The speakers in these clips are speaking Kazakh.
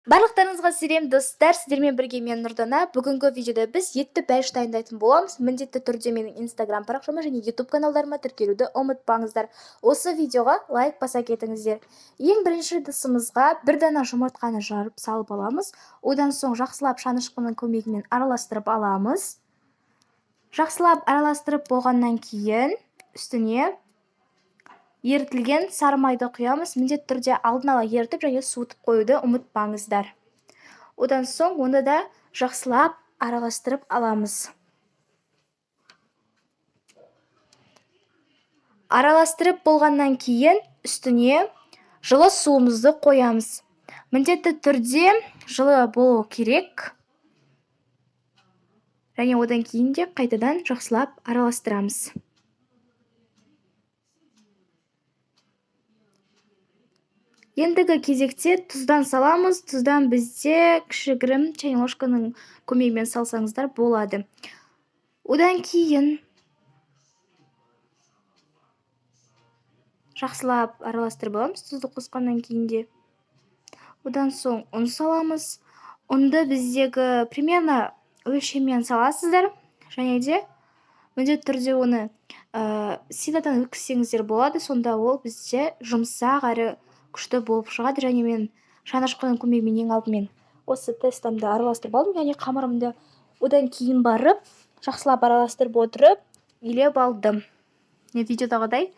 Барлықтарыңызға сәлем, достар! Сіздермен бірге мен, Нұрдана. Бүгінгі видеода біз етті бәліш дайындайтын боламыз. Міндетті түрде менің Инстаграм парақшама және Ютуб каналдарыма тіркелуді ұмытпаңыздар. Осы видеоға лайк баса кетіңіздер. Ең бірінші ыдысымызға бір дана жұмыртқаны жарып салып аламыз. Одан соң жақсылап шанышқының көмегімен араластырып аламыз. Жақсылап араластырып болғаннан кейін үстіне ерітілген сары майды құямыз. Міндетті түрде алдын ала ерітіп және суытып қоюды ұмытпаңыздар. Одан соң оны да жақсылап араластырып аламыз. Араластырып болғаннан кейін үстіне жылы суымызды қоямыз. Міндетті түрде жылы болу керек. Және одан кейін де қайтадан жақсылап араластырамыз. Ендігі кезекте тұздан саламыз. Тұздан бізде кішігірім чайный ложканың көмегімен салсаңыздар болады. Одан кейін жақсылап араластырып аламыз тұзды қосқаннан кейін де. Одан соң ұн саламыз. Ұнды біздегі примерно өлшеммен саласыздар. Және де міндетті түрде оны ситодан өткізсеңіздер болады. Сонда ол бізде жұмсақ әрі күшті болып шығады. Және мен шанышқының көмегімен ең алдымен осы тестамды араластырып алдым, яғни қамырымды. Одан кейін барып жақсылап араластырып отырып илеп алдым. Міне, видеодағыдай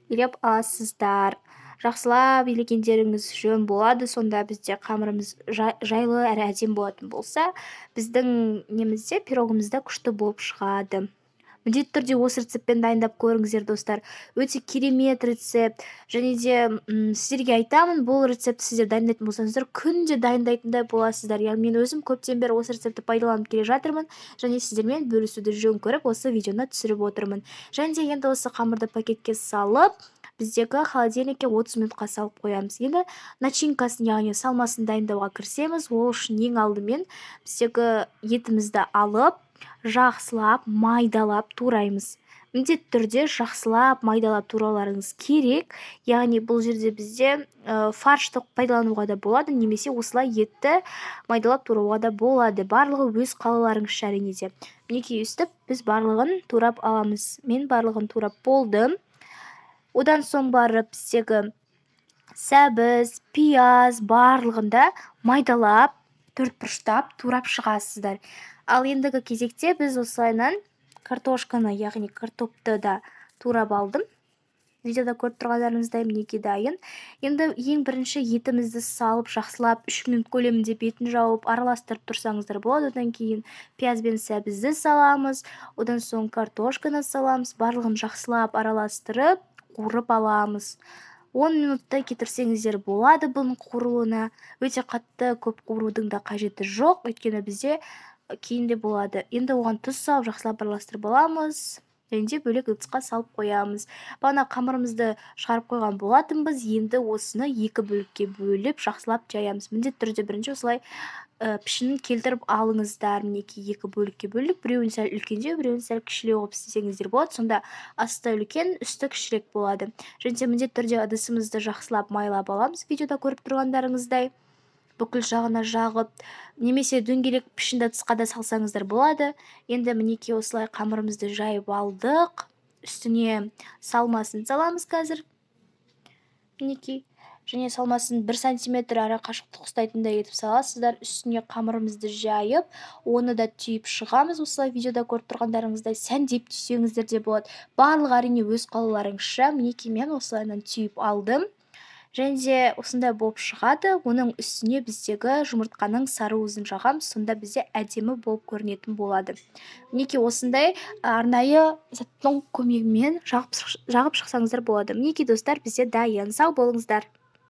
илеп аласыздар. Жақсылап илегендеріңіз жөн болады. Сонда бізде қамырымыз жайлы әрі әдемі болатын болса, біздің немізде, пирогымыз да күшті болып шығады. Міндетті түрде осы рецептпен дайындап көріңіздер, достар. Өте керемет рецепт. Және де сіздерге айтамын, бұл рецептті сіздер дайындайтын болсаңыздар, күнде дайындайтындай боласыздар. Яғни мен өзім көптен бері осы рецептті пайдаланып келе жатырмын және сіздермен бөлісуді жөн көріп осы видеоны түсіріп отырмын. Және де енді осы қамырды пакетке салып, біздегі холодильникке 30 минутқа салып қоямыз. Енді начинкасын, яғни салмасын дайындауға кірісеміз. Ол үшін ең алдымен біздегі етімізді алып, жақсылап майдалап тураймыз. Міндетті түрде жақсылап майдалап турауларыңыз керек. Яғни бұл жерде бізде фаршты пайдалануға да болады, немесе осылай етті майдалап турауға да болады. Барлығы өз қалауларыңызша әрине де. Мінекей, өстіп біз барлығын турап аламыз. Мен барлығын турап болдым. Одан соң барып біздегі сәбіз, пияз барлығын да майдалап, төрт бұрыштап турап шығасыздар. Ал ендігі кезекте біз осылайынан картошканы, яғни картопты да турап алдым. Видеода көріп тұрғандарыңыздай, мінекей дайын. Енді ең бірінші етімізді салып, жақсылап 3 минут көлемінде бетін жауып, араластырып тұрсаңыздар болады. Одан кейін пияз бен сәбізді саламыз, одан соң картошканы саламыз, барлығын жақсылап араластырып, қуырып аламыз. 10 минутта кетірсеңіздер болады бұның қуырылуына. Өте қатты көп қуырудың да қажеті жоқ, өйткені бізде кейін де болады. Енді оған тұз салып, жақсылап араластырып аламыз. Және де бөлек ыдысқа салып қоямыз. Бағана қамырымызды шығарып қойған болатынбыз. Енді осыны екі бөлікке бөліп, жақсылап жаямыз. Міндетті түрде бірінші осылай пішінін келтіріп алыңыздар. Мінекей, екі бөлікке бөлдік. Біреуін сәл үлкендеу, біреуін сәл кішілеу қылып істесеңіздер болады. Сонда асты үлкен, үсті кішірек болады. Және де міндетті түрде ыдысымызды жақсылап майлап аламыз, видеода көріп тұрғандарыңыздай. Бүкіл жағына жағып, немесе дөңгелек пішінді ыдысқа да салсаңыздар болады. Енді мінекей осылай қамырымызды жайып алдық. Үстіне салмасын саламыз қазір. Мінекей. Және салмасын 1 сантиметр ара қашықтық ұстайтындай етіп саласыздар. Үстіне қамырымызды жайып, оны да түйіп шығамыз. Осылай видеода көріп тұрғандарыңыздай сәндеп түйсеңіздер де болады. Барлығы әрине өз қалауларыңызша. Мінекей мен осылайынан түйіп алдым. Және де осындай болып шығады. Оның үстіне біздегі жұмыртқаның сары уызын жағамыз. Сонда бізде әдемі болып көрінетін болады. Мінекей осындай арнайы заттың көмегімен жағып шықсаңыздар болады. Мінекей, достар, бізде дайын. Сау болыңыздар.